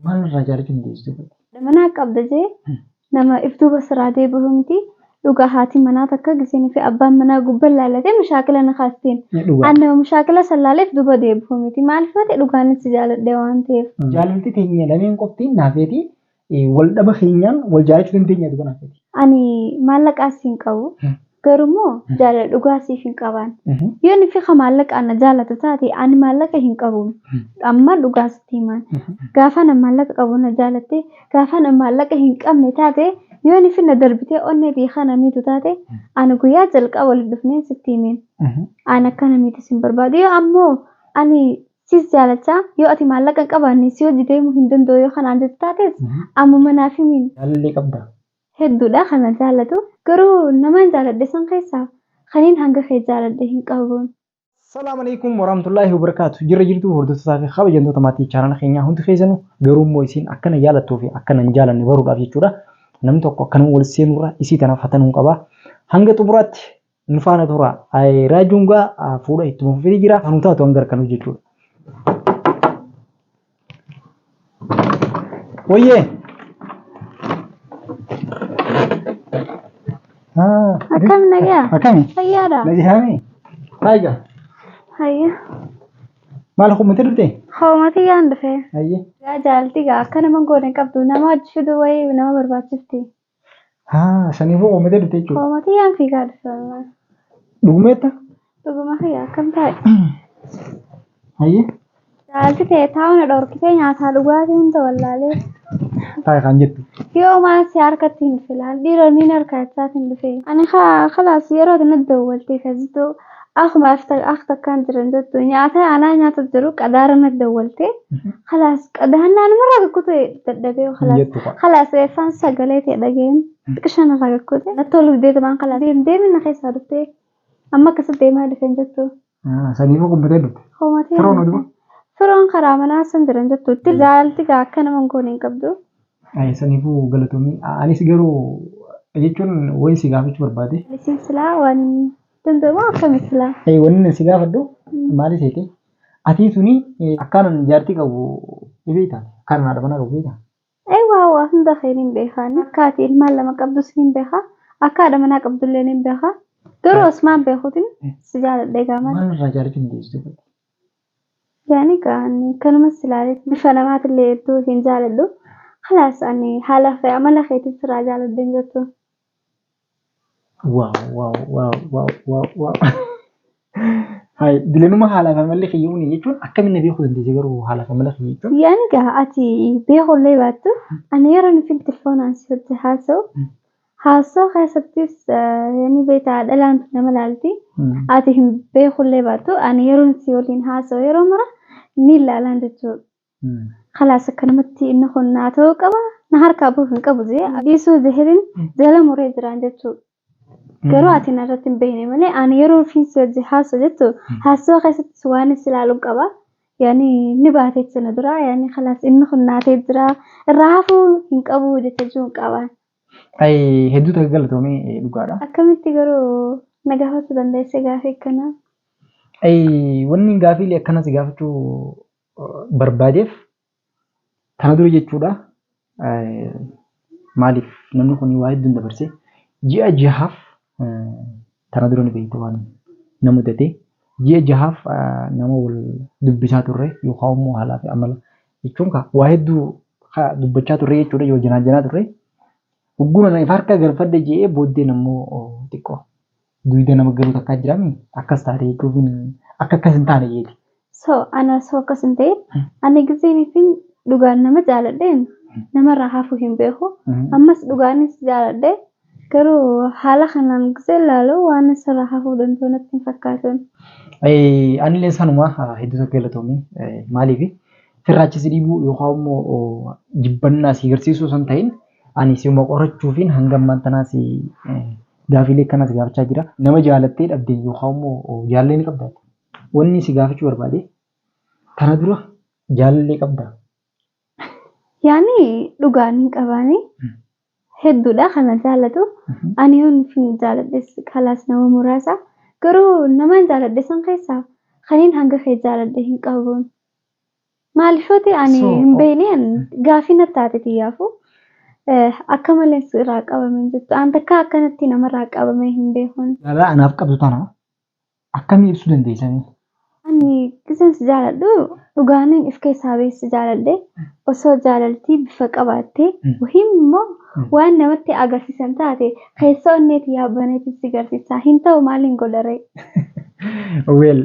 Maal irraa jaalachuu dandeessu? Manaa qabda jee nama if duuba siraa deebi'u miti. Dhugaa haati manaa takka giseenii fi abbaan manaa gubbaan laallatee mushaakila na kaasteen. Dhugaa. An nama mushaakila san laaleef duuba deebi'u miti. Maaliif yoo ta'e dhugaanis si jaaladhe waan ta'eef. Jaalalti teenya lameen qofti naafeeti wal dhaba keenyaan wal jaalachuu dandeenya dhugaa naafeeti. Ani maallaqaas hin qabu. Garuummoo jaalala dhugaa siif hin qabaan. Yoo inni fi maallaqaan na jaalatu taate ani maallaqa hin qabu. Amma dhugaa sitti himaan. Gaafa na maallaqa qabu na jaalatte gaafa na maallaqa hin qabne taate yoo inni fi na darbitee onnee fi kana miitu taate ani guyyaa jalqaba walitti dhufneen sitti himeen. Ani akkana miitu sin barbaadu. Yoo ammoo ani sis jaalachaa yoo ati maallaqa hin qabaanne si hojii deemuu hin danda'u yoo kanaan jettu taates ammuma naaf himiin. Jaalallee qabda. Hedduudha kana jaalatu. Garuu namaan jaaladhe san keessaa kaniin hanga kee jaaladhe hin qabu. Salaam alaikum warahmatullahi wabarakatuh. Jirra jirtu hordoftootaa fi kabajamtoota maatii chaanala keenyaa hundi keessanuu garuu immoo isin akkana jaalattuu fi akkana hin jaalanne baruudhaaf jechuudha. Namni tokko akkanuma wal seenurra isii tanaaf hatanuu qaba. Hanga xumuraatti nu faana tura. Raajuun gaa fuudha ittuma fufee jira. Kanuu taatu hanga harkanuu jechuudha. Wayyee. Akkam nagaa? Akkami? Fayyaadha. Nagahaami? Taayigaa. Hayya. Maal humnite dhufte? Hoomati yaan dhufe. Hayyee. Gaa jaalti gaa akka nama goone hin qabdu nama hojii fiduu wayii nama barbaachifti. Haa saniifuu humnite dhufte jechuudha. Hoomati yaan fiigaa dhufe wallahi. Dhugumeetta? Dhuguma kiyya akkam taa'e. Hayyee. Jaalti ta'e taa'u na dhorkitee nyaataa dhugaatii hunda wallaalee. Taayi kan jettu. Yoo maal si harkatti hin filaan dhiironni harka hin dhufe. Ani khalaas yeroo ati natti dawwaltee kasittuu akkuma akka takkaan jiran jettu nyaata anaa nyaata jiru qadaara natti dawwaltee khalaas qadaannaa namarraa kakkute dadhabee khalaas Jettu kwa. khalaas reeffaan sagalee ta'e dhageen xiqqishaan irraa kakkute natti toluuf deetumaan khalaas deem deemin na keessaa dhuftee amma akkasitti deemaa dhufen jettu. Saniifuu humnite dhufte. Hoomatii Firoon oduu? Firoon karaa manaa san jiran jettu itti jaalti gaa akka nama hin goone hin qabdu. Saniifuu galatoomii. Anis garuu jechuun wayi si gaafachuu barbaade. Isin silaa waan danda'amu akkamitti silaa? Wanni si gaafadhu maali seete? Atii tuni akkaanan jaartii qabu ni beektaa? Akkaanan haadha manaa qabu beektaa? Eewwaa waa hunda kee ni beekaa. Akka ati ilmaan lama qabdus ni beekaa. Akka haadha manaa qabdullee ni beekaa. Garuu osumaan beekuutiin si jaaladhe egaa maal. Maal irraa jaalachuu dandeessu? Yaani gaa ani kanumas ilaalee bifa namaatillee hedduu hin jaaladhu. Khalaas ani haala fi amala keetiin sirraa jaaladhe hin jettu. Waaw waaw waaw waaw waaw waaw. Hai, dilanuma haala fi amalli kiyyuuni jechuun akkamiin na beekuu dandeesse garuu haala fi amala kiyya jechuun? Yaani gaa ati beekullee baattu ani yeroo nuti telefoonaan si wajji haasa'u haasoo keessattis yaani beektaa dhalaan nama laalti. Ati hin beekullee baattu ani yeroo si waliin haasa'u yeroo mara ni ilaalaan jechuudha. Khalaas akkanumatti inni kun naa ta'uu qaba na harkaa bu'uuf hin qabu jee dhiisuu jehirin jala muree jiraan jechuudha. Garuu ati narratti hin beekne malee ani yeroo ofiin si wajji haasa'u jettu haasoo keessattis waan si ilaaluun qaba. Yaani ni baatee jira dura yaani khalaas inni kun naa ta'ee jira irraa hafuu hin qabu jecha jiru hin qaba. Hedduu takka galatoomee dhugaadha. Akkamitti garuu na gaafachuu dandeesse gaafii akkanaa? Wanni gaafiilee akkana si gaafachuu barbaadeef tana dura jechuudha. Maaliif namni kun waa hedduun dabarse ji'a jahaaf tana dura ni beektu waan na mudate ji'a jahaaf nama wal dubbisaa turre yookaan immoo haalaa fi amala jechuun waa hedduu dubbachaa turre jechuudha yoo janaa janaa turre. Hogguun ana if harka galfadhe je'ee booddeen ammoo xiqqoo duyda nama galuu takkaa jiraami akkas taate jechuuf akka akkas hin taane jeeti. So ana osoo akkas hin ta'in ani giseen fi dhugaan nama jaaladheen namarraa hafuu hin beeku. Ammas dhugaanis jaaladhe garuu haala kanaan gisee ilaalu waan asirraa hafuu danda'u natti hin fakkaatu. Anillee sanuma hedduu tokko galatoomii maaliif firraachisi dhiibuu yookaan immoo jibbannaa si agarsiisuu osoo hin ta'in ani siuma qorachuufiin hanga ammaan tanaa si gaafiilee akkanaa si gaafachaa jira. Nama jaalattee dhabde yookaan immoo jaalallee ni qabdaa? Wanni si gaafachuu barbaade tana dura jaalallee qabdaa? Yaani dhugaan hin qabaani hedduudha kana jaalatu. Ani yoon hin jaaladhes khalaas nama muraasa. Garuu namaan jaaladhe san keessaa kaniin hanga kee jaaladhe hin qabu. Maaliif yoo ta'e ani So, hin beekne gaafii natti taate xiyyaafuu akka malee irraa qabame jettu. An takka akkanatti namarraa qabame hin beekun. Jaalala anaaf qabdu tana akkamii ibsuu dandeessanii? Ani giseen si jaaladhu dhugaaniin if keessaa beessi jaaladhe osoo jaalaltii bifa qabaattee wahiin immoo waan namatti agarsiisan taate keessa onneeti yaabbaneetti si agarsiisa. Hin ta'u maaliin godharee? Well,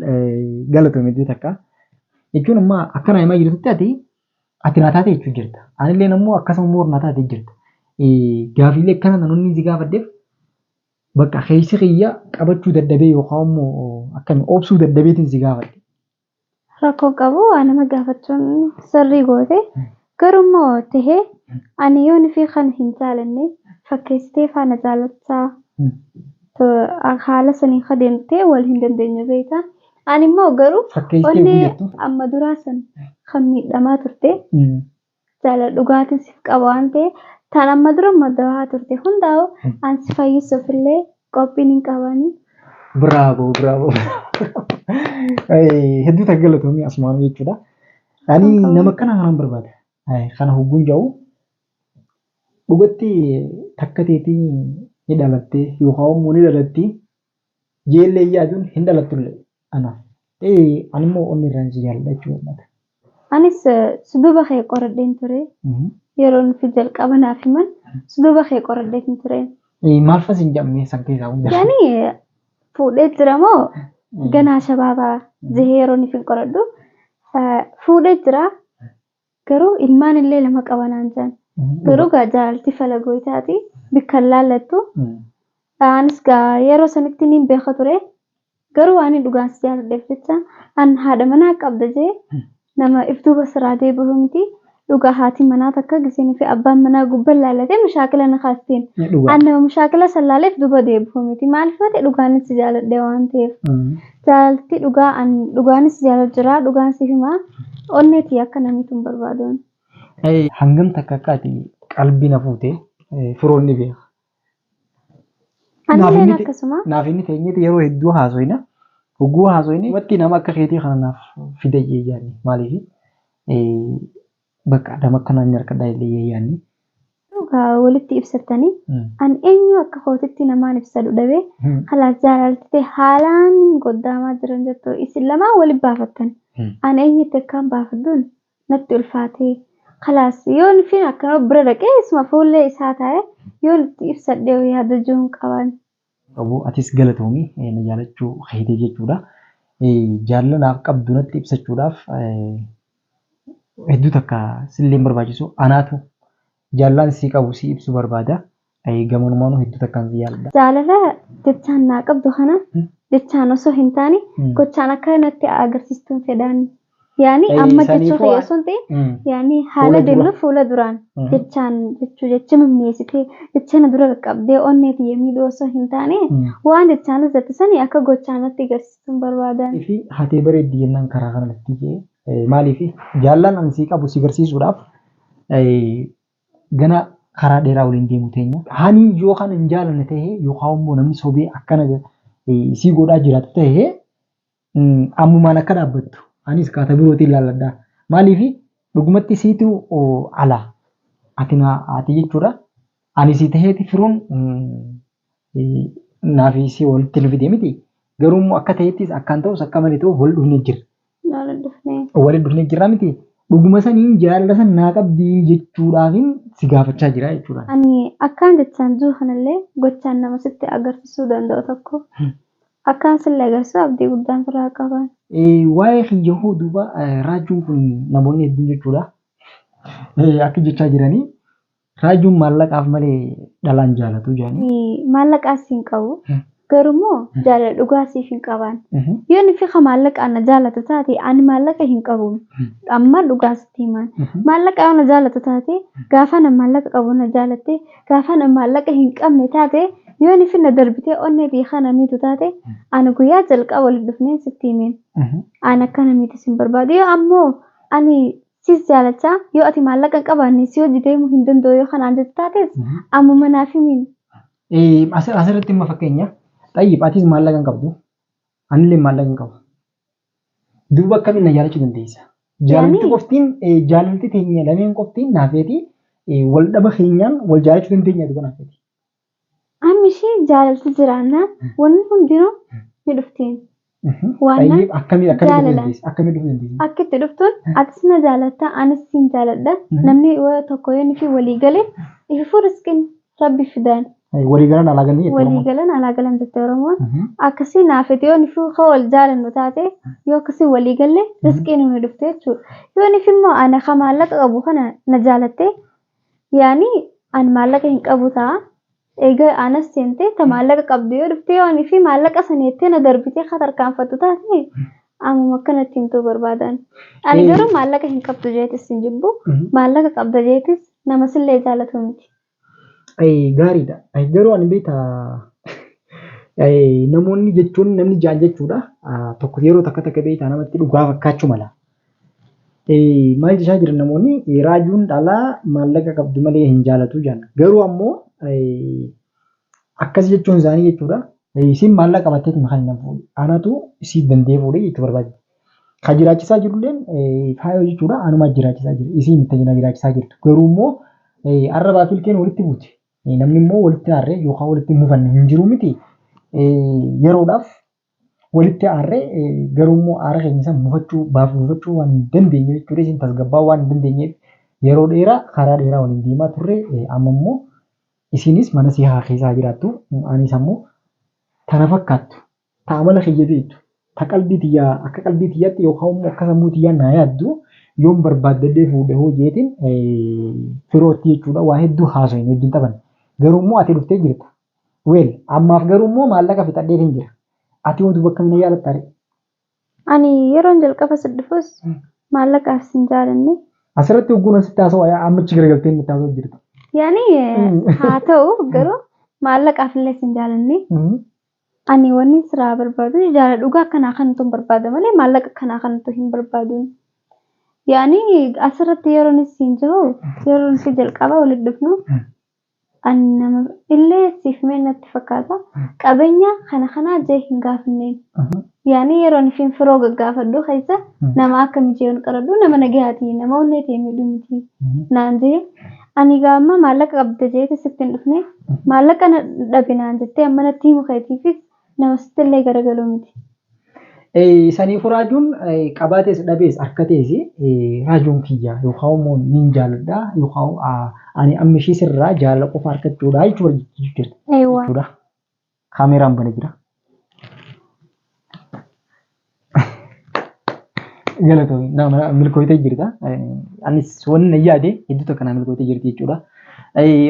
galatoomi iddoo takka. Jechuun amma akkana himaa jirtutti ati naa taate jechuu jirta. Anillee ammoo akkasuma immoo naa taate jirta. Gaafiilee akkana namoonni si gaafadheef bakka keessi kiyya qabachuu dadhabee yookaan immoo akkami obsuu dadhabeetiin si gaafadhe. Rakkoo qabu waa nama gaafachuun sirrii goote garuu tahee ani yoon fi kan hin jaalanne fakkeessitee faana jaalachaa haala sanii adeemtee wal hin dandeenye beektaa. Ani immoo garuu onnee amma duraa san kan miidhamaa turte jaalala dhugaatiin siif qaba waan ta'eef tan amma dura madawaa turte hundaa'u an si fayyisuuf illee qophiin hin qabani. Bravo, bravo. Hedduu takka galatoomii asumaan jechuudha. Ani nama akkana kanan barbaada. Kana hogguun jedhu dhugatti takka teetii ni dhalattee yookaan immoo ni dhalatti jeellee yaaduun hin dhalattullee anaaf. Ani immoo onni irraan si jaalladha jechuudha. Anis suduuba kee qoradheen ture. Yeroo nuti jalqaba naaf himan suduuba kee qoradheen ture. Maal fas hin jedhamne san keessaa hunda? Yaani fuudhee jira moo ganaa shabaabaa jehee yeroo nuti qoradhu fuudhee jira garuu ilmaan illee lama qaba naan jedhan. Garuu gaa jaalalti falagoo itaati bikka hin laallattu. Anis gaa yeroo sanitti niin beeka ture. Garuu waan dhugaan si jaaladheef jecha an haadha manaa qabda jee nama if duuba siraa deebi'u miti. Dhugaa haati manaa takka giseenii fi abbaan manaa gubbaan laallatee mushaakila na kaasteen. An nama mushaakila san laaleef duuba deebi'u miti. Maaliif yoo ta'e dhugaanis si jaaladhe waan ta'eef. Jaalalti dhugaa an dhugaanis si jaaladhu jira dhugaan si himaa onneetii akka namni tun barbaaduun. Hangam takka akka ati qalbii na fuute firoon ni beeka. Anilleen akkasuma. Naaf inni teenyeeti yeroo hedduu haasoyna. Hogguu haasoyne wanti nama akka keetii kana naaf fida jee yaadne maaliif bakka nama akkanaa hin harkadhaa illee yaadne. Dhugaa walitti ibsattanii an eenyu akka kootitti namaan ibsadhu dhabee kalaas jaalaltite haalaan goddaamaa jiran jettu isin lamaan walitti baafattan. An eenyutti akkaan baafadhuun natti ulfaatee kalaas yoon fi akkana bira dhaqee isuma fuullee isaa taa'e yoon itti ibsadhee yaada jiruun qaban. Qabu atis galatoomii na jaalachuu keetii jechuudha. Jaalala naaf qabdu natti ibsachuudhaaf hedduu takka sillee barbaachisu anaatu jaalalaan si qabu si ibsuu barbaada. Gamanumaanuu hedduu takkaan si jaalladha. Jaalala jechaan naa qabdu kana jechaan osoo hin taane gochaan akka natti agarsiistuun fedhaan. Yaani amma jechuu kee osoo hin ta'in yaani haala deemnu fuula duraan jechaan jechuu jecha mimmi'eessitee jecha na dura qaqqabdee onnee tiyya miidhuu osoo hin taane waan jechaan hojjette sani akka gochaan natti agarsiistuun barbaadan. Fi hatee bareeddi jennaan karaa kana lafti jee maaliif jaalallaan ani si qabu si agarsiisuudhaaf gana karaa dheeraa waliin deemu teenya. Hani yoo kan hin jaalanne ta'e yookaan immoo namni sobee akkana si godhaa jiraatu ta'e ammumaan akka dhaabbattu anis kaata birootiin ilaalladha. Maaliif dhugumatti siitu ala ati ati jechuudha. Ani si taheeti firuun naaf si walitti nu fide miti. Garuu immoo akka ta'ettis akkaan ta'us akka malee ta'u wal dhufnee jirra. Walitti dhufnee jirra miti. Dhuguma saniin jaalala san naa qabdi jechuudhaafin si gaafachaa jira jechuudha. Ani akkaan jechaan jiru kanallee gochaan nama sitti agarsiisuu danda'u tokko akkaan sillee agarsiisu abdii guddaan firaa qaban. Waa'ee kiyya hoo duuba raajuun kun namoonni hedduun jechuudha. Akka jechaa jiranii raajuun maallaqaaf malee dhalaan jaalatu jedhanii. Maallaqaas hin qabu. Garuu jaalala dhugaa siif hin qaban. Yoo inni fi maallaqaan na jaalatu taate ani maallaqa hin qabu. Amma dhugaa sitti himan. Maallaqa yoo na jaalatu taate gaafa na maallaqa qabu na jaalatte gaafa na maallaqa hin qabne taate yoo inni fi na darbitee onnee fi kana miitu taate ani guyyaa jalqaba walitti dhufnee sitti himeen. Ani akkana miitu sin barbaadu. Yoo ammoo ani sis jaalachaa yoo ati maallaqa hin qabaanne si hojii deemuu hin danda'u yoo kanaan jettu taates ammuma naaf himiin. Asirratti immoo fakkeenya xayyib atis maallaqa hin qabdu anillee maallaqa hin qabu. Duuba akkamiin na jaalachuu dandeessa? Jaalalti qoftiin jaalalti teenya lameen qoftiin naafeeti wal dhaba keenyaan wal jaalachuu dandeenya dhuga naafeeti. Amma ishee jaalalti jiraannaan wanni hundinuu ni dhuftiin. Waan Akkamii akkamii dhufuu jaalalaan. dandeessi? Akkamii dhufuu dandeessi? Akka itti dhuftuun atis na jaalatta anis siin jaaladha. Namni tokko yoo inni fi walii gale ififuu riskiin rabbi fidaan. Walii galan alaa galanii jettee Walii Oromoon. galan alaa galan jette Oromoon. Akkasii naafete yoo nufi ka wal jaalannu taate yoo akkasii walii galle riskiin nu dhufte jechuudha. Yoo nufi immoo ana ka maallaqa qabu kana na jaalatte yaani an maallaqa hin qabu ta'a. Egaa anas seente ta maallaqa qabdu yoo dhufte yoo nufi maallaqa sana jettee na darbitee ka tarkaanfattu taate ammuma akkanatti himtuu barbaadan. Ani garuu maallaqa hin qabdu jeetis hin jibbu. Maallaqa qabda jeetis nama sillee jaalatu miti. Gaariidha. Garuu ani beektaa namoonni jechuun namni jaan jechuudha. Tokko yeroo takka takka beektaa namatti dhugaa fakkaachuu mala. Maal jechaa jiran namoonni raajuun dhalaa maallaqa qabdu malee hin jaalatu jedhan. Garuu ammoo akkas jechuun isaanii jechuudha. Isin maallaqa qabatteetu kan hin fuudhe. Anatu isii danda'ee fuudhee jechuu barbaade. Kan jiraachisaa jirulleen faayoo jechuudha. Anumaa jiraachisaa jiru. Isii miti na jiraachisaa jirtu. Garuu immoo arrabaa fi ilkeen walitti buute. Namni immoo walitti aarree yookaan walitti mufanne hin jiru miti. Yeroodhaaf walitti aarree garuu immoo aara keenya sana mufachuu baaf mufachuu waan hin dandeenye jechuudha. Isin tasgabbaa waan hin dandeenyeef yeroo dheeraa karaa dheeraa waliin deemaa turre amma immoo isinis mana si haa keessaa jiraattu. Anis ammoo tana fakkaattu ta amala kiyya beektu ta qalbii tiyyaa akka qalbii tiyyaatti yookaan immoo akka sammuu tiyyaa naa yaaddu yoon barbaaddadhee fuudhe hoo jeetiin firootti jechuudha waa hedduu haasofne wajjin taphan. Garuu immoo ati dhuftee jirta. Weel ammaaf garuu immoo maallaqa fixadhee hin jira. Ati hoo duuba akkamiin yaalatta ree? Ani yeroon jalqaba si dhufus maallaqaaf sin jaalanne. Asirratti hogguun asitti haasa'u ammachi garagaltee inni haasa'u jirta. Yaani haa ta'u garuu maallaqaaf illee sin jaalanne. Ani wanni siraa barbaadu jaalala dhugaa akkanaa kanatu hin barbaada malee maallaqa akkanaa kanatu hin barbaadu. Yaani asirratti yeroon siin jiru yeroon si jalqaba walitti dhufnu ani nama illee siif mee natti fakkaata qabeenya kana kanaa jee hin gaafanneen. Yaani yeroon ifin firoo gaggaafadhu keessa nama akka mijeeyoon qaradhu nama nagahaatii nama onnee ta'e miidhu miti naan jee ani gaamma maallaqa qabda jeeti sitti hin dhufne maallaqa na dhabe naan jettee amma natti himu keetiifis nama sitti illee garagaluu miti. Saniifuu raajuun qabaatees dhabees harkatees raajuun kiyya yookaan immoo nin jaaladha yookaan ani amma ishee sirraa jaalala qofa harkachuudha jechuudha. Eewwa. Jechuudha. Kaameraan bana jira. Galatoomi nama milkooyitee jirta. Anis wanni na yaade hedduu takka naa milkooyitee jirti jechuudha.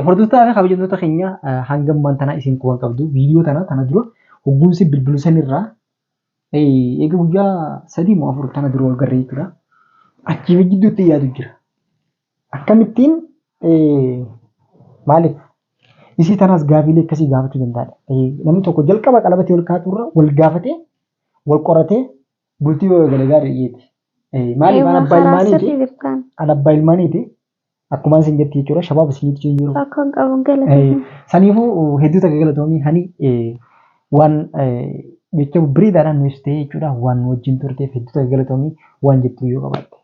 Hordoftoota fi kabajamtoota keenya hanga ammaan tanaa isin quban qabdu viidiyoo tana tana dura hogguunsi bilbilu sanirraa eega guyyaa 3 moo 4 tana dura wal garree jechuudha. Achii fi jidduutti yaadu jira. Akkamittiin maaliif isii tanaas gaafiilee akkasii gaafachuu danda'adha. Namni tokko jalqaba qalabatee wal kaaturra wal gaafatee wal qoratee bultii yoo eegale gaarii dhiyeeti. Maaliif an Eewwa abbaa karaa ilmaaniiti? sirrii jirtaan. An abbaa ilmaaniiti. Akkuma isin jetti jechuudha. Shabaab isinitti jiru. Rakkoon qabu galatoomi. Saniifuu hedduu takka galatoomii hani waan jecha biriidaadhaan nu ibsite jechuudha. Waan nu wajjin turteef hedduu takka galatoomii waan jettu yoo qabaatte.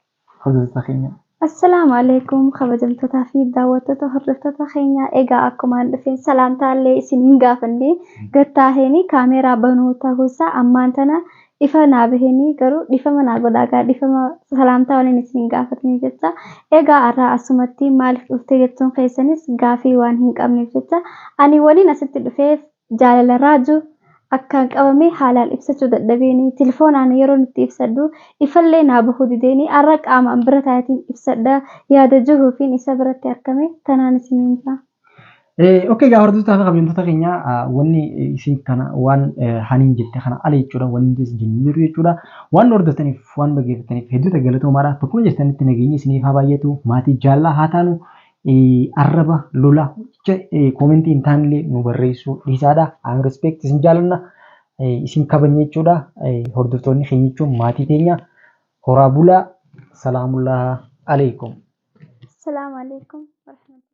Hordoftoota keenya. Assalaamu alaikum kabajamtootaa fi daawwattoota hordoftoota keenya egaa akkumaan dhufeen salaamtaallee isin hin gaafanne gattaaheenii kaameeraa banuu ta'uusaa ammaan tana ifa naa baheenii garuu dhifama naa godhaa dhifama salaamtaa waliin isin hin gaafatanii jecha egaa har'aa asumatti maaliif dhufte jechuun keessanis gaafii waan hin qabneef jecha ani waliin asitti dhufeef jaalala raajuu akkaan qabamee haalaan ibsachuu dadhabeenii telefoonaan yeroo itti ibsadhu ifallee naa bahuu dideenii har'a qaamaan bira taatiin ibsadha yaada jiruufiin isa biratti argame tanaan isiniin ta'a. Okay, gaa hordoftoota fi kabajamtoota keenya wanni isin kana waan haniin jette kana ala jechuudha wanni isin jennu jiru jechuudha. Waan hordoftaniif waan dhaggeeffataniif hedduuta galatoomaadha. Bakkuma jirtanitti nageenyi isiniif haa baay'atu maatii jaallaa haa taanu arraba lola koomentii hin taanillee nu barreessuu dhiisaadha. I'm respect isin jaalanna isin kabajna jechuudha. Hordoftoonni keenya jechuun maatii keenya horaa bulaa salaamullaa alaikum. Assalaamu alaikum warahmatullahi.